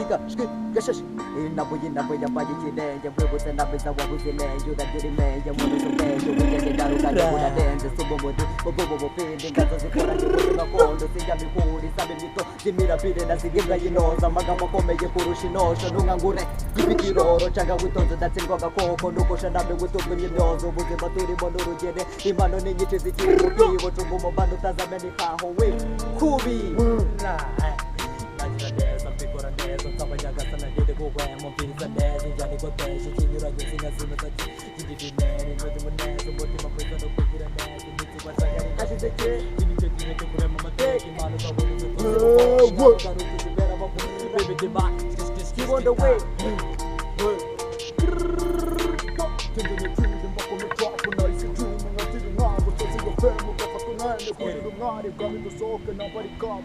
Shika shwi gashashi. Inabuye inabuye yabaye ikirenge. Nkwibutse nabiza wabuze inenge. Uragira imenge muri ubwenge. Ubugenge ngaruka burarenze. Si ubumudu ubwo bupindi. Inganzo zikora kiburi gakondo. Sijya mihuri isaba imyito. Yimirabire naziga imbwa y'inoza. Amagambo akomeye kurusha inosho. Ntunkangure ibikiroro. Caga witonze udatsindwa agakoko. Nugusha namwe witunga imyitozo. Ubuzima turimo n'urugere. Impano ni nyinshi zikiri mu bwibo. Cunga umubano utazamena ikaho we. Kubi. Nagira neza, mbikora neza, nsaba nagende guhwema, mviriza neza injyana igotesha ikinyuranyo sinazimeza kigidineri nkoze muneza umutima mwiza no kugira neza imitsi wasagara Hashize kera. Iki nicyo gihe cyo kurema amateka, impano zabonetse. Kibondo we. Umwari bwawe dusohoke nambara ikapu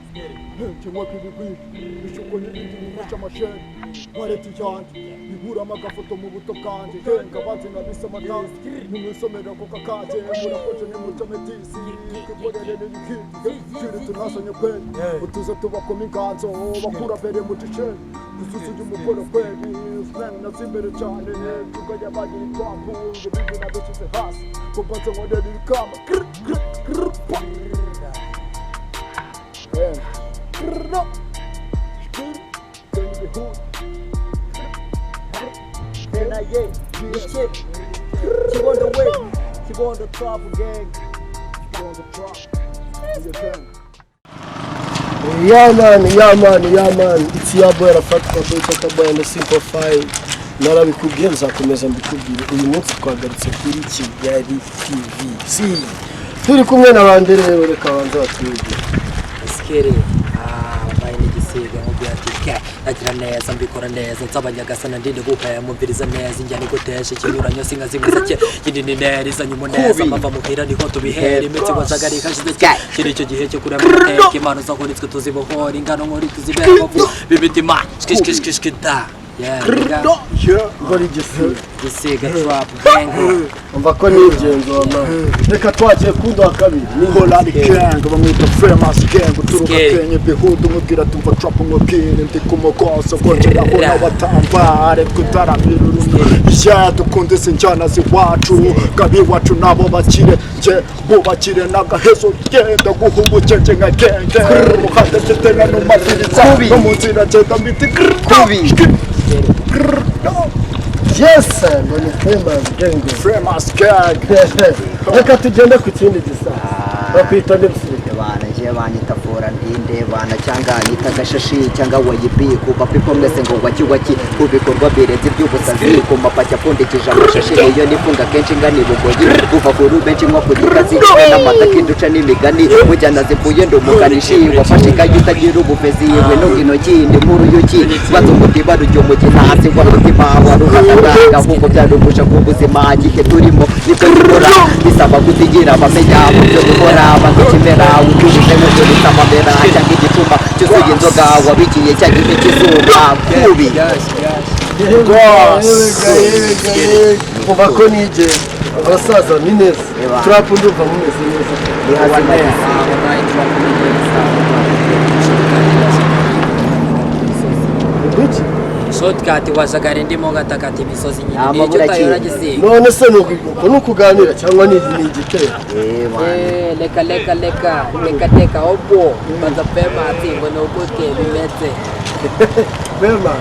kimwe k'ibigwiri bishuko n'ibindi bintu amasheni wareta iyanjye inkuramo agafoto mu buto bwanjye henga abanzi nabise amatasi nimwisomera kuko kanjye murakoze nimucome disi twikorere n'ibikindi kiri tunasanye kweli utuze tubakoma inganzo bakura mbere mu giceri dusuzuye umukoro kweli slang nazimbere cyane tugaya bagira trap ngo ibindi nabishyize hasi kuko nze nkorera ibikamba. Krr, krr, krr, pa. Krr, no. Krr, then the hood. NIA. Shit. Kibondo we. Kibondo Trap Gang. On the trap. Yeah, gang. Yeah man, yeah man, yeah man. It's your boy Rafat Kaboy Chaka Boy and the Simple Five. Narabikubwiye, nzakomeza mbikubwire. Uyu munsi twagarutse kuri Kigali TV. Si turi kumwe na bande rero? Reka banze batwibwire. Sikere mbaye n'igisiga nkubwira ati ke nagira neza, mbikora neza, nsaba Nyagasana ndinde guhema, mviriza neza injyana igotesha ikinyuranyo sinazimeza cye kidineri izanye umuneza amava muhira niho tubihera imitsi wajagarika hashize cye iki nicyo gihe cyo kurema amateka, impano zaho nitwe tuzibohora, ingano nkori tuzibera amavu b'imitima shikishikishikita. Yeah, nigga. Ngora igisiga. Gisiga Trap Gang. Umva ko nigenzo mama. Reka twagiye kundi wa kabiri. Ni Holari Gang, bamwita Famous Gang, uturuka Scary. Kenya bihudu, umubwira tumva trap, umubwire ndi ku mugoso bwongeraho n'abatambare twitaramira urumwe ya dukunda izi njyana z'iwacu gabi iwacu nabo bakire nge bubakire n'agahezo genda guha ubukeke nka genge umuhanda mfite na numabiriza no mu nzira ngenda mbiti. Kubi. Yes, ngo ni Famous Gang. Famous Gang. Reka tugende ku kindi gisa. Bakwita n'ibisiga. Bana, ngiye banyita fora ndinde bana, cyangwa nyita gashashi cyangwa wayibi kuba people mwese ngo waki waki ku bikorwa birenze iby'ubusazi ku mapaki apfundikije amashashi niyo nifunga kenshi ngana ibugoyi kuva kuri benshi nko ku gikazi n'amata kinduca n'imigani mujyana zipfuye ndi umukanishi wafashe ikayi utagira ubufezi we intoki ndi nk'uruyuki banza umutima rujya umugina hasi wa mutima waruhataga ahubwo byarugusha ku buzima gihe turimo nibwo gikora bisaba kutigira abamenya mu byo gukora banza ikimera utujuje nk'ukuritsa amamera cyangwa igicuma cyuzuye inzoga wabigiye cya gihe cy'izuba kubi. Umva ko nigenza. Abasaza ni neza. Eba. Trap ndumva mumeze neza. Ni hazima gisiga. Wallahi trap ni neza. Iki? Shortcut wajagara ndimo ngatakata imisozi nyine. Nta Nicyo mabura utayora kintu. gisiga. None se ni uku ni ukuganira cyangwa ni igitero? Eh, bana. Eh, leka leka leka leka leka opo banza pema ati ngo ni ukute bimeze. Bema.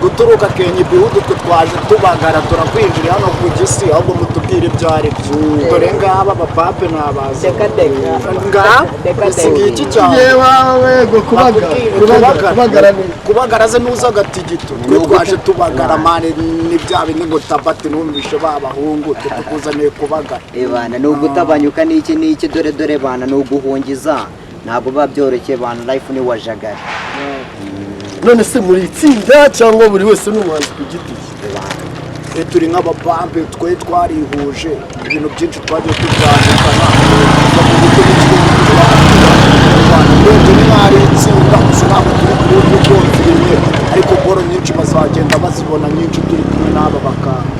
Guturuka Kenya ibihugu twe twaje tubagara turakwinjira hano ku gisi ahubwo mutubwire ibyo ari byo dore ngaba abapape ni abazi. Reka reka. Ngaba Reka si ngiki reka. cyane. Yewe ngo kubagara kubagara kubagara ni Kubagara ze nuza agatigito twe twaje tubagara man ni bya bindi ngo tabati numvishe ba bahungu twe tukuzaniye kubagara. Eh, bana, ni ugutabanyuka n'iki n'iki dore dore bana ni uguhungiza ntabwo biba byoroshye bana, life ni wajagara. None se muri itsinda cyangwa buri wese ni umuhanzi ku giti cye? Eh, bana. Twe turi nk'abapampe twe twarihuje ibintu byinshi twagiye tutandukana kuva mu buryo bw'ikirungo ni nk'aho ari itsinda gusa ntabwo turi kuri konfirime ariko boro nyinshi bazagenda bazibona nyinshi turi kumwe n'aba bakanga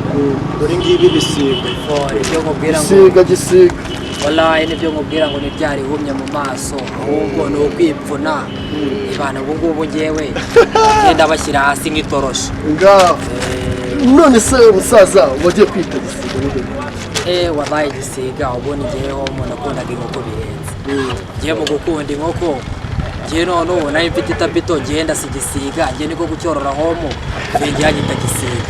dore ngibi bisiga. Ibyo nkubwira ngo Gisiga gisiga. Wallahi, nibyo nkubwira ngo ntiryarihumye mu maso, ahubwo ni ukwipfuna ibana. Ubu ngubu ngewe ngenda bashyira hasi nk'itoroshi. Ngaho none se umusaza wagiye kwita Gisiga ni gute? Wallahi, Gisiga ubundi ngeweho umuntu akundaga inkoko birenze. Ngiye mu gukunda inkoko, ngiye none ubu nari mfite itapito, ngiye ndasa igisiga, ngiye niko gucyorora homo, ngiye yanyita Gisiga.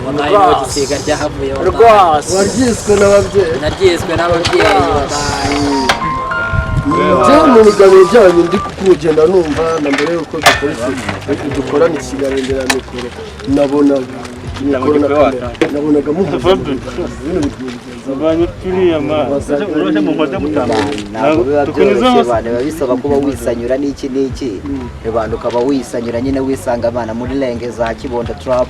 Wallahi, niho Gisiga ryahavuye, wallahi. Waryiswe n'ababyeyi? Naryiswe n'ababyeyi, wallahi. Njyewe mu biganiro byanyu ndi kugenda numva na mbere y'uko dukora dukorana ikiganiro imbere ya mikoro, nabonaga mikoro na kamera, nabonaga muhuza mu biganiro bino bigenza. Ntabwo biba byoroshye bana, biba bisaba kuba wisanyura n'iki n'iki, abantu ukaba wisanyura nyine, wisanga abana muri renge za Kibondo trap,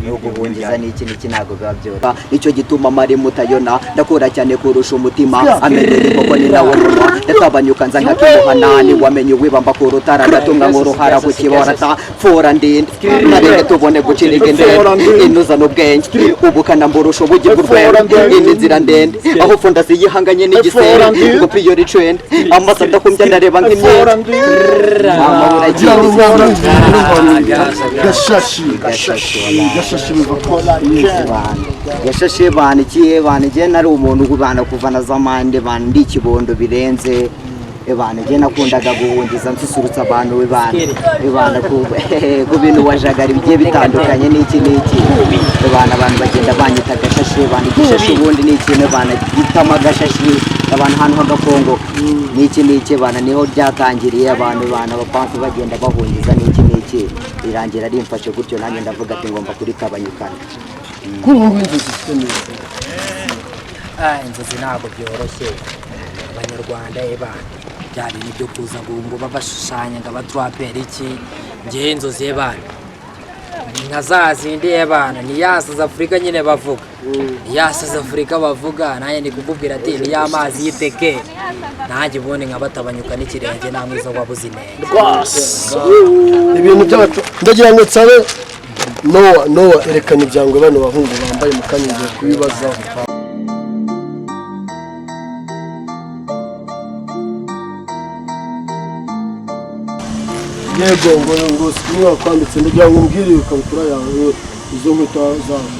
ni uguhungiza n'iki n'iki, ntabwo biba byoroshye. Nicyo gituma mari mutayona, ndakora cyane kurusha umutima, amenyo y'inkoko ni nawo munwa, ndatabanyuka nza nka kimuhanani wamenye uwibamba ku rutara, ndatunga nk'uruhara ku kiborata fora ndende narenge tubone guciriga indende inuza n'ubwenge ubukana mburusha ubugi bw'urwembe. Indi nzira ndende aho fondasiyo yihanganye n'igisenge ngo piyori trend, amaso adakumbya ndareba nk'imyenda amabura. Gashashi, gashashi biva ko? Gashashi bana, ikihe bana, igihe nari umuntu ubana kuva na zamande bana, ndi ikibondo birenze bana, igihe nakundaga guhungiza nsusurutsa abantu bana, bana ku bintu wajagari bigiye bitandukanye n'iki n'iki bana, abantu bagenda banyita Gashashi bana. Igishashi ubundi ni ikintu bana gitama agashashi abantu ahantu h'agakongo n'iki n'iki bana, niho ryatangiriye abantu bana abapampi bagenda bahungiza n'iki n'iki, birangira rimfashe gutyo, nanjye ndavuga ati ngomba kuritabanyukana. Kuri ubu ngubu inzozi zifite neza? Inzozi ntabwo byoroshye. Abanyarwanda eba bya bintu byo kuza ngo babashushanya ngo abatraperi iki, ngewe inzozi ebana ni nka za zindi ebana, ni ya South Africa nyine bavuga, ni ya South Africa bavuga. Nanjye ndi kukubwira ati ni ya mazi y'iteke, nanjye ubundi nkabatabanyuka n'ikirenge, nta mwiza wabuze inenge. Ibintu by'abacu ndagira ngo nsabe Nowa. Nowa, erekana ibyangwe bano bahungu bambaye mu kanya, ngiye kubibazaho. Yego, ngo umwe wakwambitse, ndagira ngo umbwire iyo ikabutura yawe, izo nkweto zawe.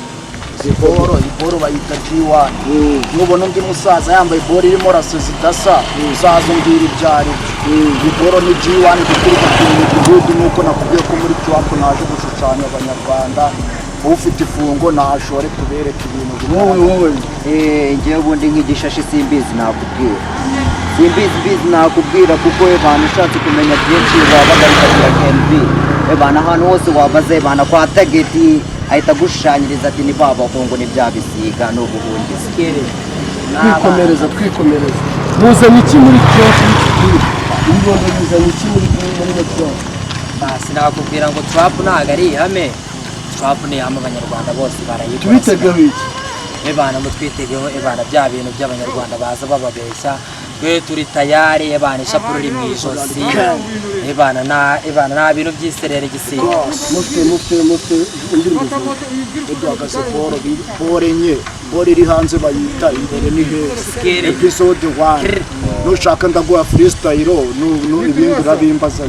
Boro iboro bayita G1. Nubona undi musaza yambaye boro irimo raso zidasa, uzaza umbwira ibyo ari byo. Iboro ni G1 guturuka ku midugudu, nuko nakubwiye ko muri trap naje gushushanya abanyarwanda. Ufite ifungo nashore tubereke ibintu. Wowe, wowe? Ngewe ubundi nk'igishashi simbizi nakubwira, simbizi mbizi nakubwira, kuko abantu ushatse kumenya byinshi baba bagarukira KNB ebana, ahantu hose wabaze ebana kwa tageti ahita agushushanyiriza ati ni ba bahungu, ni bya bisiga ni ubuhungizi. Twikomereza, twikomereza. Muzanye iki muri trap y'iki gihugu? Ibibondo bizanye iki muri trap? Basi nakubwira ngo trap ntabwo ari ihame, trap ni ihame, abanyarwanda bose barayikora. Tubitegeho iki? Ebana mutwitegeho ebana bya bintu by'abanyarwanda baza bababeshya, twe turi tayari ebana, ishapure iri mu ijosi ebana, na ebana nta bintu by'iserere, Gisiga. Mufite indirimbo zingahe? Duhagaze boro boro enye, boro iri hanze bayita imbere ni heza. Skiri. Episode 1, nushaka ndaguha freestyle, ibindi urabimbaza.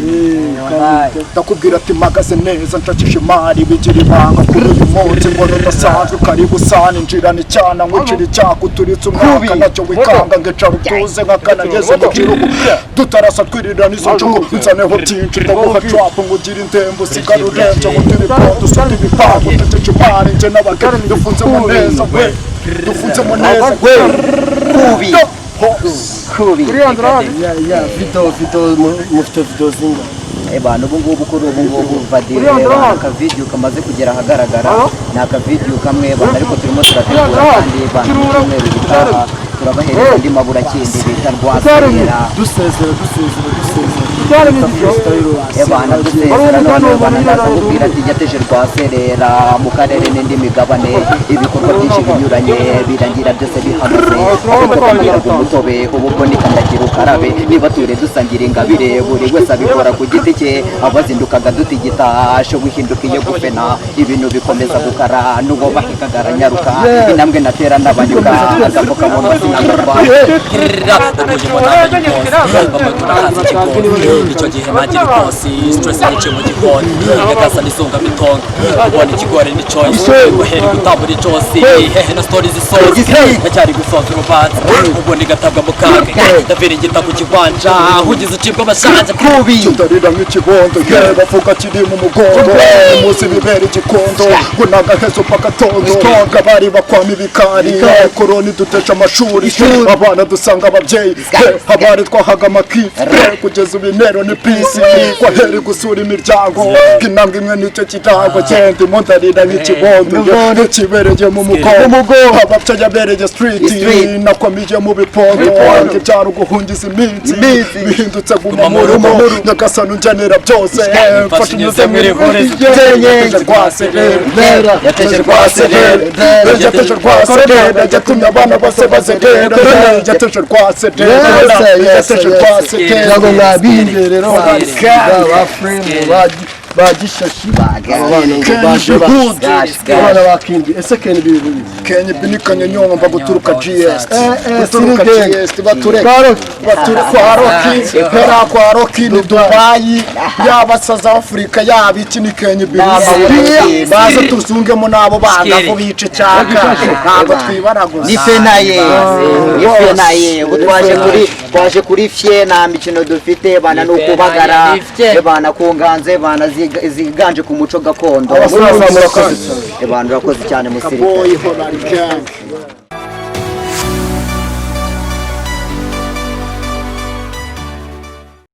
Ndakubwira ati mpagaze neza, nshakisha imari bigira ibanga, kuri uyu munsi mbona udasanzwe, karibu sana injirana icyana nkucira icyaka uturitse umwaka nacyo wikanga ngicara utuze nk'akanageze mu gihugu dutarasa twirira n'izo njugu, nsaneho byinshi, ndaguha trap ngo ugire indembo, usigare urembye ngo turi usuka ibipangu, nshakisha imari njye n'abageni dufunzemo neza we, dufunzemo neza we. Kubi kubi. Ya video, mufite video zingahe? Ebana ubu ngubu, kuri ubu ngubu vadire ebana akavidiyo kamaze kugera ahagaragara ni akavidiyo kamwe ebana, ariko turimo turategura kandi ebana mu cyumweru gitaha turabahereza andi maburakindi bita Rwaserera. Dusezera, dusezera, dusezera. Ebana dusezera none bana, ndaza kubwira ati yateje rwaserera mu karere n'indi migabane, ibikorwa byinshi binyuranye birangira byose bihagaze, aho twakagiraga umutobe ubu bwo ni kandagira ukarabe. Niba ture dusangira ingabire, buri wese abikora ku giti cye, abazindukaga dutigita sho wihindukiye gufena, ibintu bikomeza gukara, n'uwo bahigaga aranyaruka, intambwe natera n'abanyuka, agapfukamunwa sinagafa. Kirira umurimo nambaye ikosi, bamagura hanze ikigoni, icyo gihe nagira ikosi, stress nyinshi mu gikoni, nyagasani isunga mitonga, kubona ikigori ni choice, guhera gutambura icosi hehe na stories zisoza, ndacyari gusoza urubanza, ubwo nigatabwa mu kaga, ndaviringita ku kigwanja, ugize ucibwa amashanja Kubi. Kitarira nk'ikibondo, ye bavuga kiri mu mugongo, umunsi bibera igikondo ngo nagahezo pagatondo, abari bakwama ibikari, koroni dutesha amashuri abana, dusanga ababyeyi abari twahaga amakipe, kugeza ubu intero ni peace, kwaheri gusura imiryango, intambwe imwe nicyo kirango, ndimo ndarira nk'ikibondo ntikibereye mu mugongo, abapfa yabereye street, nakwamiye mu bipondo, ibyaro guhungiza iminsi bihindutse guma mu rugo, nyagasani ungenera byose, mfasha unyuze mu ihurizo, yateje rwaserera, yateje rwaserera, yateje rwaserera, yatumye abana bose bazerera, yateje rwaserera, yateje rwaserera. Ntabwo mwabinde rero ba frame ba Gishashi, aba bana ngo baje abana ba King. Ese Ken B bivuze? Kenya binikanye nyomba guturuka GS, guturuka Siri gang. GS batureke. Kwa Rocky. Bature kwa Rocky, hera kwa Rocky ni Dubai, yaba South Africa, yaba iki, ni Kenya N'aba- baze tuzungemo n'abo bana ko bice cyaka, ntabwo twibaraguza. Ni fenaye, ni fenaye. Ubu twaje kuri fye, nta mikino dufite bana, ni ukubagara bana ku nganze bana ziganje ku muco gakondo. Abasaza murakoze cyane. Bana, urakoze cyane musirikare. Boy Holland Gang.